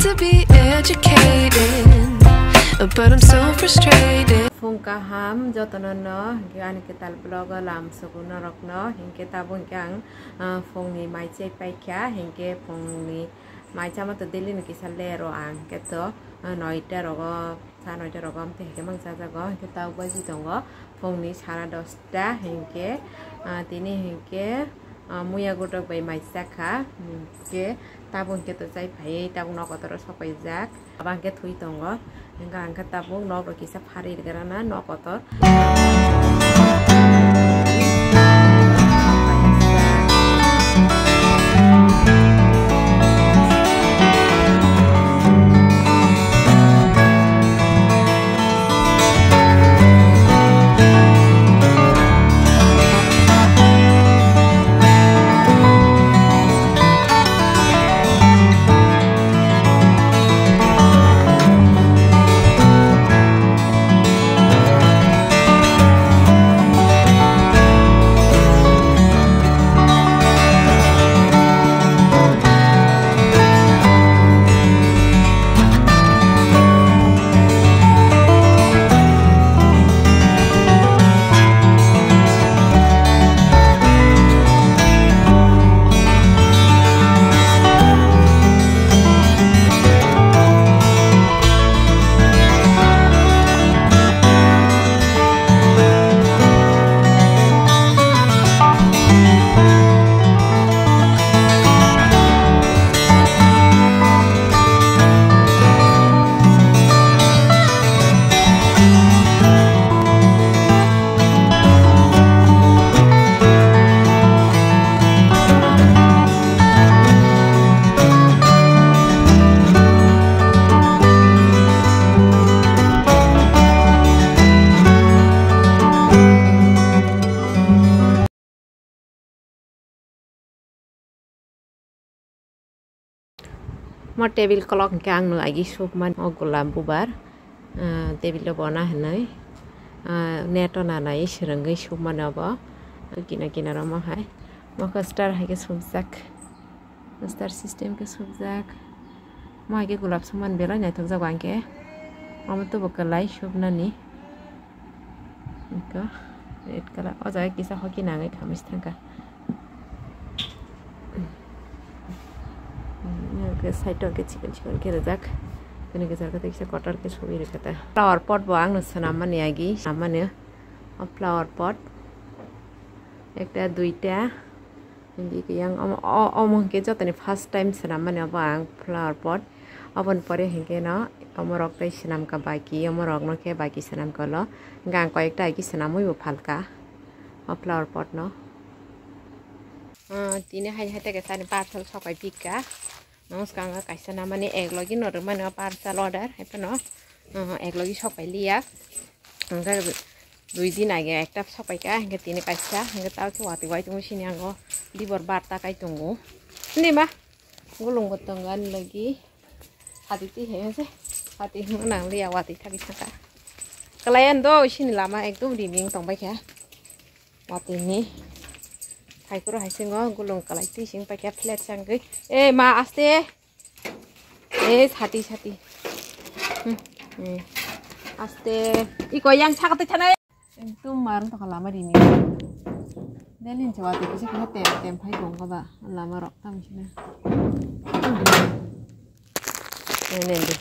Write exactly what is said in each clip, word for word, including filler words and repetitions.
To be educated, but I'm so frustrated. Phung kaham jotono no, hinkhe ani kwtal vlog o lam sugu norok no, hinkhe tabuk hinkhe ang, ah, phung ni mai chai paikha, hinkhe phung ni mai chama to daily ni kisa lero ang, hinkhe to, ah, noita rogo, sa noita rogo, amtwi hinkhe mang chajago, hinkhe tabuk bai tongo phung ni sana dosta, hinkhe, ah, tini hinkhe, ah, muya gotok bai mai chakha, hinkhe tabuk hinkhe to chai phaiwi, tabuk nok kotor o sok paijak. Abo hinkhe thwi tongo. Hinkhe ang khe tabuk nok rok kisa phari rwgwrana, nok kotor. Mo table clock hinkhe ang no agi sukmani o gola bubar, ah, table o bona hinwi, ah, net o nanai swrwngwi sukmani obo kina kinaro mo hai. Mo khe star hai khe sukjak, star system khe sukjak. Mo hai khe golap sukmani belai naithokjago ang khe. Omo tubo kwlai suknani. Eko red colour. O jaga kisa hoki nangwi khamwi thangkha. Eke side o ke chikon chikon ke rijak. Bini kisa kotor ke subi rikha ta. Flower pot bo ang no swnam mani agi, swnam mani o flower pot. Ekta, duita. Hindi ke yang omo, o-, omo hwnkhe jotoni first time swnam mani obo ang flower pot. Oboni pore hinkhe no omo rok tei swnam ka baki, omo rok no khe baki swnam ka lo. Hinkhe ang koi ekta agi swnamwi bo phalka o flower pot no. Ah, tini hai hai tei kaisa ni parcel sokai pika. Namaskar, ang kaisa namani ek logi no rwmani o parcel order, hai phano, uh, ek logi sok pai liya. Hingke dui din age ekta sok pai ka, hingke tini kaisa, hingke tao khe watwi wai tongo sini ango dibor barta kai tongo. Ni ma, gulung bo tongo ani logi. Hati ti he se, hati himo nang liya watwi thagi saka. Kalayan do sini lama ekdom riming tong bai kha. Watwi ni. Phaikoro hai singo gulung kalai twi sing paikha flat sangwi. Eh, ma, aste. Eh, sati, sati. Hmm, hmm. Aste. Iko yang saka twi thanai. Ekdom mar tokha lama rini. Delin se watwi kisa kisa tem, tem phai tong kha ba. Lama rok tam sina. Nene di.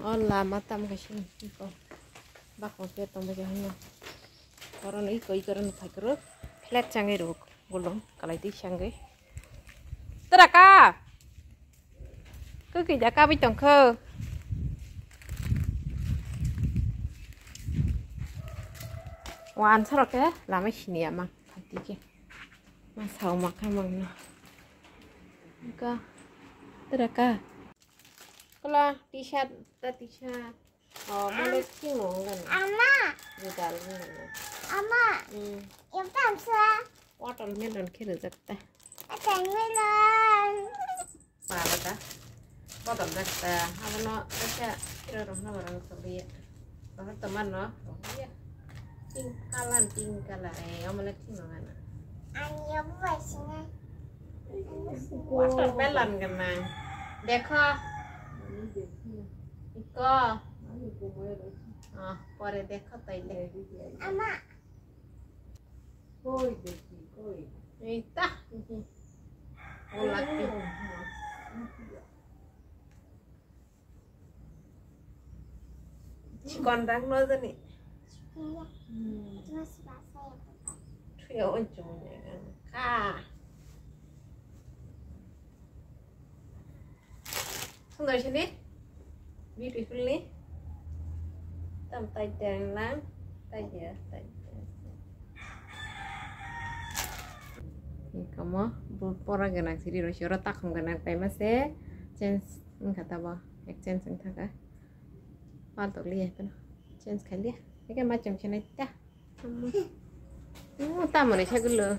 O lama tam kha sini. Iko. Bakmo pe tong ba jahino. Oro no iko, iko oro no phaikoro flat changwi rwk gulung kalai twi sangwi. Tara ka? Kwkwi da kabwi tongkho. O answer khe lama siniya ma phaitwi khe. Ma sao ma kha mangno. Ka? Tara ka? Kala T-shirt ta T-shirt. Oh, mole simo wngkha na? Ama. Judal wngkha na? Ama. Hmm. Ekta amsa. Watermelon khe rijak ta. Watermelon. Pala ta. Bodol jak ta. Abono kaisa kira rohna barang toliya. Bahar teman no. Rohya. Pink color, pink color. Eh, omo le simo wngkha na? Ani obo bai singa. Watermelon gana. Dekho. Ko. Ah, pore dekho taile. Ama. Ei ta. Olak. Chikon rang no jani. Thuya on chong ne ka. Sundar sini. Beautiful ni. Tam tai deng lang. Tai dia, tai dia. Ni kamo bu pora ganang siri ro siro takhum ganang tai ma se. Change wngkha tabo. Exchange wngkha ka. Paltok liya tano. Change khai liya. Eke ma chong chenai ta. Tamoni sagulo.